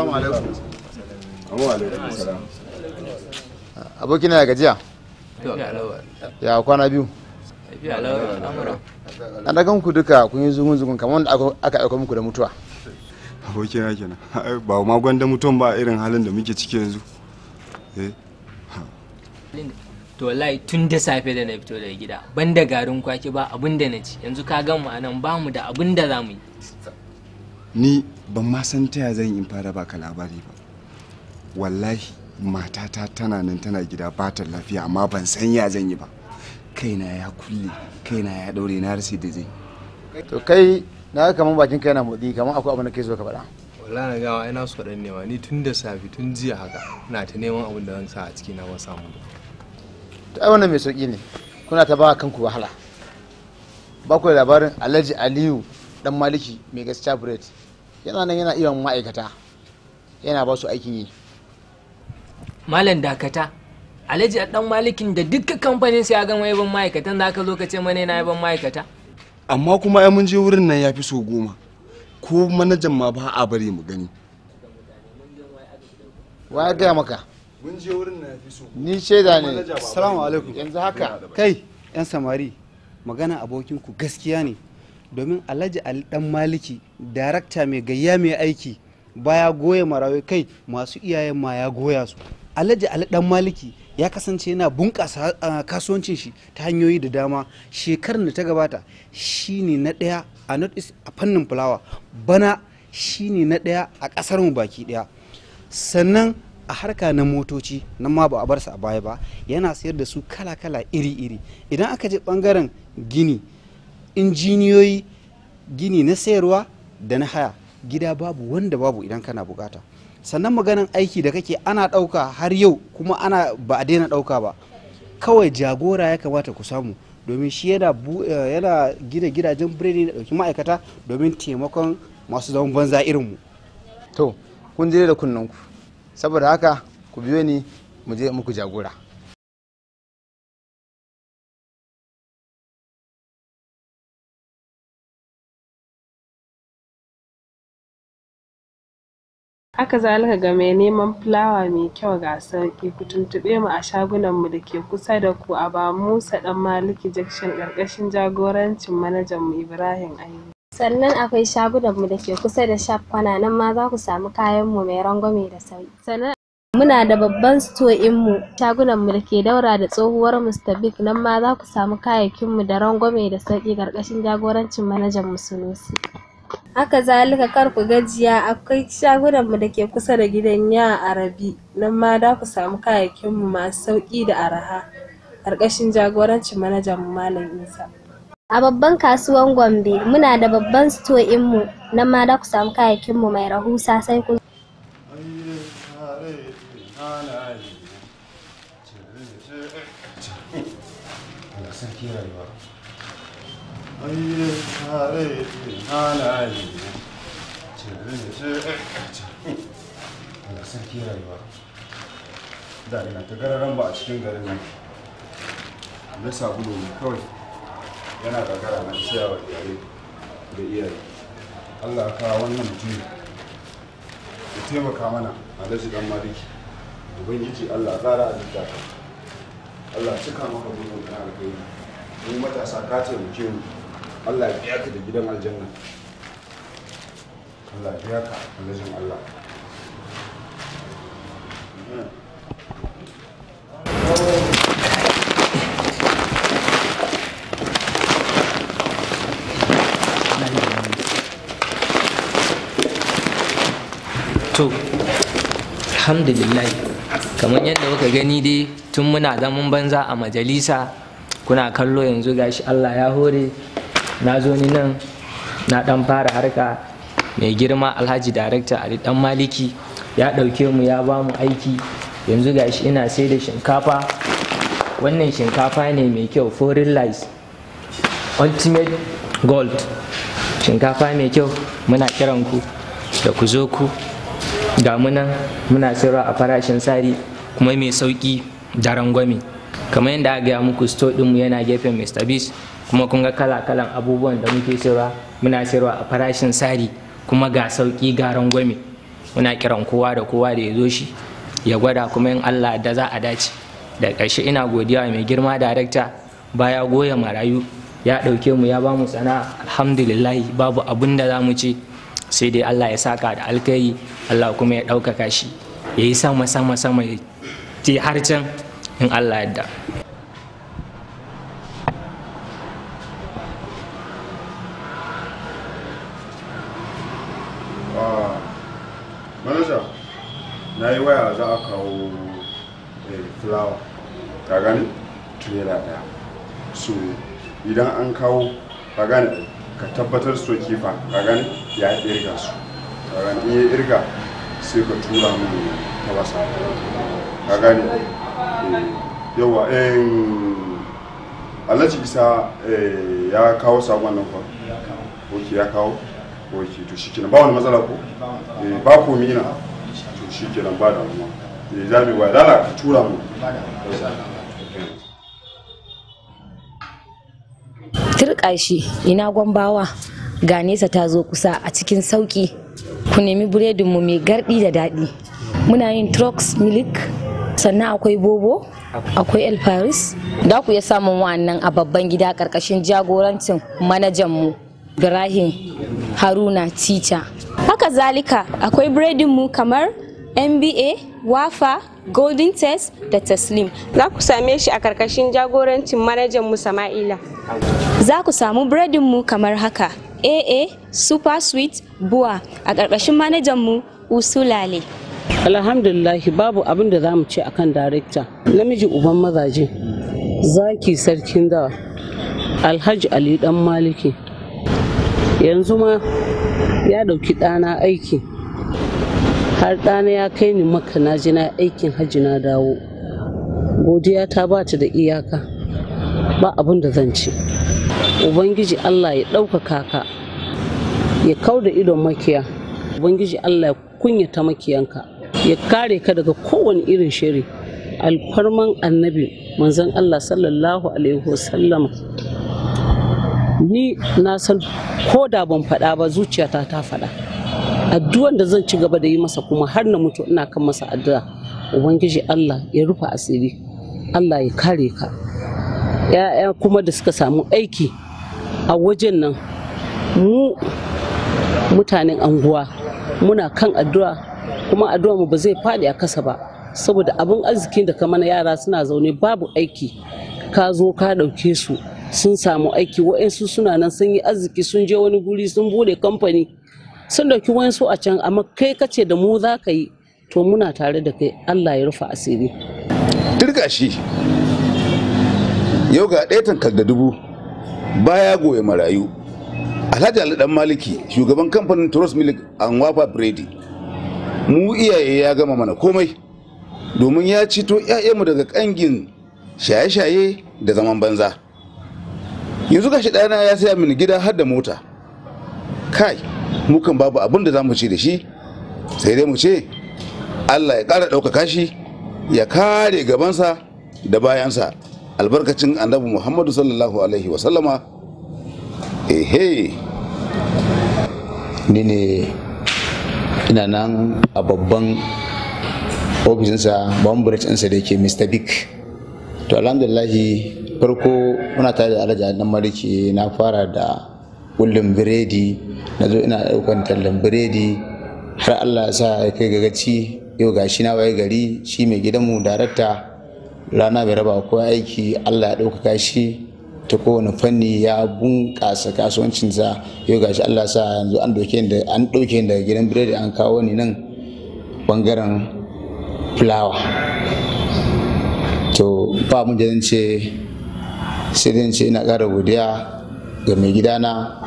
Assalamu alaikum. Wa alaikum salam. Abokina ya gajiya? Ya kwana biyu. An dagan ku duka kun yi zugun zugun kamar wanda aka aika muku da mutuwa. Abokina kenan. Ba ma gwanda mutum ba irin halin da muke ciki yanzu. Eh. To wallahi tun da safe da na fito daga gida ban da garin kwaki ba abin da na ci, yanzu ka gan mu anan ba mu da abin da za mu yi. Ni ban ma san ta ya zan in fara baka labari ba. Wallahi matata tana nan tana gida ba ta lafiya, amma ban san ya zan yi ba. Kaina ya kulle, kaina ya daure, na rasa da zai. To kai na ga kaman bakin kai yana motsi, kaman akwai abin da kai so ka faɗa. Wallahi na gawa ina so dan nema, ni tun da safe tun jiya haka ina ta neman abin da zan sa a ciki na ban samu ba. To ai wannan mai sauki ne, kuna ta ba kanku wahala. Ba ku da labarin Alhaji Aliyu Dan Maliki mai gaskiya bread yana nan yana iya ma'aikata, yana ba su aikin yi. Malam dakata, Alhaji Dan Malikin da dukkan kamfanin sai ya gama yaban ma'aikatan, da aka zo ka ce mana yana yaban ma'aikata. Amma kuma ai mun je wurin nan ya fi so 10, ko manajan ma ba a bari mu gani. Wa ya gaya maka? Mun je wurin nan ya fi so. Ni shaida ne. Assalamu alaikum. Yanzu haka. Kai yan samari, magana abokinku gaskiya ne, domin Alhaji Ali Dan Maliki darakta mai gayya mai aiki baya goya marayu, kai masu iyayen ma ya goya su. Alhaji Ali Dan Maliki ya kasance yana bunƙasa kasuwancin shi ta hanyoyi da dama. Shekarar da ta gabata shine na ɗaya a North East a fannin fulawa, bana shine na ɗaya a ƙasar mu baki ɗaya. Sannan a harka na motoci nan ma ba a bar sa a baya ba, yana sayar da su kala-kala iri-iri. Idan aka je ɓangaren gini, injiniyoyi gini na sayarwa da na haya, gida babu wanda babu idan kana bukata. Sannan maganan aiki da kake ana ɗauka har yau kuma ana ba a daina ɗauka ba. Kawai jagora ya kamata ku samu, domin shi yana gina gidajen biredi da ɗauki ma'aikata domin taimakon masu zaman banza irinmu. To kun je da kunnanku, saboda haka ku biyo ni mu je muku jagora. Haka zalika ga mai neman fulawa mai kyau ga sauƙi, ku tuntuɓe mu a shagunanmu da ke kusa da ku a Bamusa Dan Maliki Junction ƙarƙashin jagorancin manajanmu Ibrahim Ayuba. Sannan akwai shagunanmu da ke kusa da Sharp Kwana, nan ma za ku samu kayanmu mai rangwame da sauƙi. Sannan muna da babban store ɗinmu, shagunanmu da ke daura da tsohuwar Mr. Big, nan ma za ku samu kayayyakinmu da rangwame da sauƙi ƙarƙashin jagorancin manajanmu Sunusi. Haka zalika kar ku gajiya, akwai shagunanmu da ke kusa da gidan Ya Arabi, nan ma za ku samu kayayyakinmu masu sauƙi da araha ƙarƙashin jagorancin manajanmu Malam Isa. A babban kasuwan Gombe muna da babban store ɗinmu, nan ma za ku samu kayayyakinmu mai rahusa, sai ku Allah sarki rayuwa. Da ina ta gararan ba a cikin garin nan. Na sabulu ne kawai yana gagara na siya wa iyalai da iyaye. Allah ya kawo wannan mutum ya taimaka mana Alhaji Dan Maliki. Ubangiji Allah ya ƙara arzika ka. Allah cika maka burin ka na alkhairi. Mu matasa ka taimake mu. Allah ya biya ka da gidan aljanna. Allah ya biya ka alhajin Allah. To alhamdulillah, kamar yadda kuka gani dai tun muna zaman banza a majalisa kuna kallo, yanzu gashi Allah ya hore na zo ni nan na dan fara harka. Mai girma Alhaji Darakta Ali Dan Maliki ya ɗauke mu ya ba mu aiki. Yanzu gashi ina sai da shinkafa. Wannan shinkafa ne mai kyau, foreign rice ultimate gold, shinkafa mai kyau. Muna kiran ku da ku zo ku ga mu nan muna sayarwa a farashin sari kuma mai sauki da rangwame. Kamar yadda aka gaya muku, store ɗinmu yana gefen Mr. Beast, kuma kun ga kala-kalan abubuwan da muke sayarwa. Muna sayarwa a farashin sari kuma ga sauki ga rangwame. Muna kiran kowa da kowa da ya zo shi ya gwada, kuma in Allah da za a dace. Da ƙarshe ina godiya mai girma darekta, baya goya marayu, ya ɗauke mu ya ba mu sana'a. Alhamdulillahi, babu abin da za mu ce sai dai Allah ya saka da alkai, Allah kuma ya ɗaukaka shi ya yi sama sama sama, ya ce har can in Allah yadda. Manaja, na yi waya za a kawo fulawa, ka gani, tirela daya. So idan an kawo, ka gane, ka tabbatar so kifa, ka gane, ya irga su, ka gane, in ya irga sai ka tura mun ta wasa, ka gane. Yawa, Alhaji Isa ya kawo sakon nan kwa? Ok, ya kawo. Ok, to shikenan, ba wani matsala ko? Ba komi ina. To shikenan, ba damuwa. Za mu waya dala ka tura mu. Turƙa shi, ina Gwambawa, ga nesa ta zo kusa a cikin sauƙi. Ku nemi biredinmu mai garɗi da daɗi. Muna yin Trucks Milk, sannan akwai Bobo, akwai El Paris. Da ku iya samun wa'annan a babban gida ƙarƙashin jagorancin manajanmu Ibrahim Haruna Cica. Haka zalika akwai biredinmu kamar NBA, Wafa, Golden Test da Taslim. Za ku same shi a karkashin jagorancin manajanmu Sama'ila. Za ku samu biredinmu kamar haka: AA, Super Sweet, Bua a karkashin manajanmu Usulale. Alhamdulillah, babu abin da za mu ce akan darekta. Namiji uban mazaje, zaki sarkin dawa, Alhaji Ali Dan Maliki. Yanzu ma ya ɗauki ɗana aiki, har ɗana ya kai ni Maka, na ji na aikin hajji na dawo. Godiya ta ba ta da iyaka, ba abin da zan ce. Ubangiji Allah ya ɗaukaka ka, ya kau da idon makiya. Ubangiji Allah ya kunyata makiyanka, ya kare ka daga kowane irin shiri, alfarman Annabi Manzon Allah sallallahu alaihi wasallam. Ni na san ko da ban faɗa ba, zuciyata ta faɗa. Addu'an da zan ci gaba da yi masa kuma har na mutu ina kan masa addu'a, Ubangiji Allah ya rufe asiri, Allah ya kare ka. Ya'ya kuma da suka samu aiki a wajen nan, mu mutanen anguwa muna kan addu'a, kuma addu'a mu ba zai faɗi a kasa ba, saboda abin arzikin da ka mana. Yara suna zaune babu aiki, ka zo ka ɗauke su sun samu aiki. Wa'insu suna nan sun yi arziki, sun je wani guri sun bude kamfani, sun dauki wa'insu a can, amma kai kace da mu za ka yi. To muna tare da kai, Allah ya rufa asiri. Turka shi, yau ga ɗaya tankar da dubu, baya goya marayu, Alhaji Ali Dan Maliki, shugaban kamfanin Trust Milk and Wafa Biredi. Mu iyaye ya gama mana komai, domin ya cito 'ya'yanmu daga kangin shaye-shaye da zaman banza. Yanzu gashi ɗana ya saya mini gida har da mota. Kai, mukan babu abin da za mu ce da shi, sai dai mu ce Allah ya ƙara ɗaukaka shi, ya kare gabansa da bayansa, albarkacin Annabi Muhammadu sallallahu alaihi wasallama. Ehe. Ni ne ina nan a babban ofisinsa, babban branch ɗinsa da yake Mr. Big. To alhamdulillahi, farko muna tare da Alhaji Dan Maliki. Na fara da kullum biredi, na zo ina ɗaukan tallan biredi har Allah ya sa ya kai ga gaci. Yau gashi na waye gari shi mai gidanmu darakta, rana bai raba ko aiki, Allah ya ɗaukaka shi ta kowane fanni, ya bunƙasa kasuwancinsa. Yau gashi Allah sa yanzu an ɗauke daga gidan biredi, an kawo ni nan bangaren fulawa. To ba mun da ce sai dai ce ina ƙara godiya ga mai gidana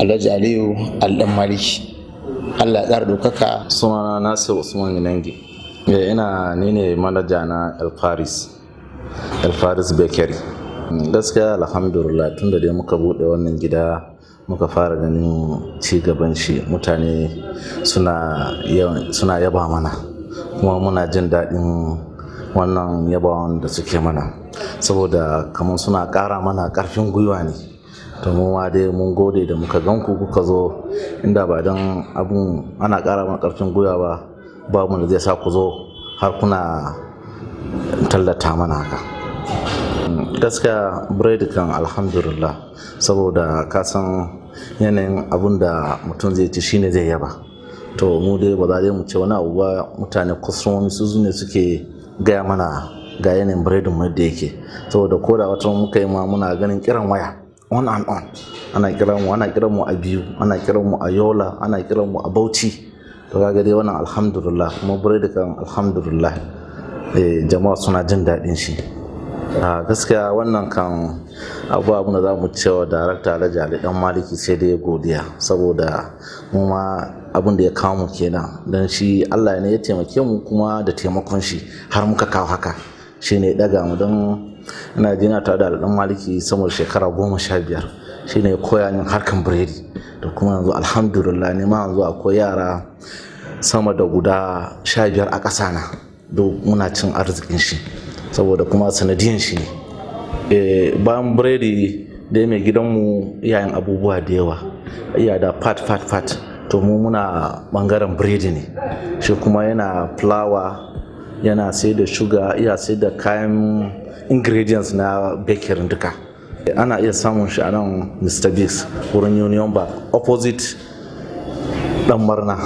Alhaji Aliyu Aldan Maliki, Allah ya ƙara ɗaukaka. Sunana Nasir Usman Minangi. Ina ni ne manaja na El Faris, El Faris Bakery. Gaskiya alhamdulillah, tun da dai muka bude wannan gida muka fara ganin ci gaban shi, mutane suna yaba mana, kuma muna jin daɗin wannan yabawan da suke mana, saboda kamar suna ƙara mana ƙarfin gwiwa ne. To mu ma dai mun gode da muka gan ku kuka zo, inda ba don abun ana ƙara mana ƙarfin gwiwa ba, babu da zai sa ku zo har kuna tallata mana haka. Gaskiya biredi kan alhamdulillah, saboda ka san yanayin abun da mutum zai ci shine zai yaba. To mu dai ba za dai mu ce wani abu ba, mutane kwastomomi su ne suke gaya mana ga yanayin biredin mu yadda yake. Saboda ko da wata muka yi ma muna ganin kiran waya on and on, ana kiran mu, ana kiran mu a Biyu, ana kiran mu a Yola, ana kiran mu a Bauchi. To kaga dai wannan alhamdulillah, kuma biredi kan alhamdulillah, jama'a suna jin daɗin shi. A gaskiya wannan kan abu da za mu cewa darakta Alhaji Ali Dan Maliki sai dai godiya, saboda mu ma abin da ya kawo mu kenan, don shi Allah ne ya taimake mu kuma da taimakon shi har muka kawo haka, shi ne ya daga mu. Don ina ji na tare da Ali Dan Maliki sama da shekara 15, shi ne ya koya min harkan biredi. Da kuma yanzu alhamdulillah ne ma yanzu akwai yara sama da guda 15 a ƙasa na, duk muna cin arzikin shi, saboda kuma sanadiyan shi ne. Bayan biredi da mai gidanmu iyayen abubuwa da yawa, iya da fat fat fat. To mu muna bangaren biredi ne, shi kuma yana fulawa, yana sai da shuga, iya sai da kayan ingredients na bakery duka. Ana iya samun shi a nan Mr. Biggs wurin Union Bank opposite Dan Marna,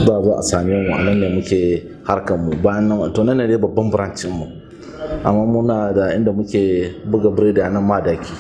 za a zo a same mu a nan ne muke harkar mu. Bayan nan, to nan ne dai babban branch mu, amma muna da inda muke buga biredi a nan Madaki.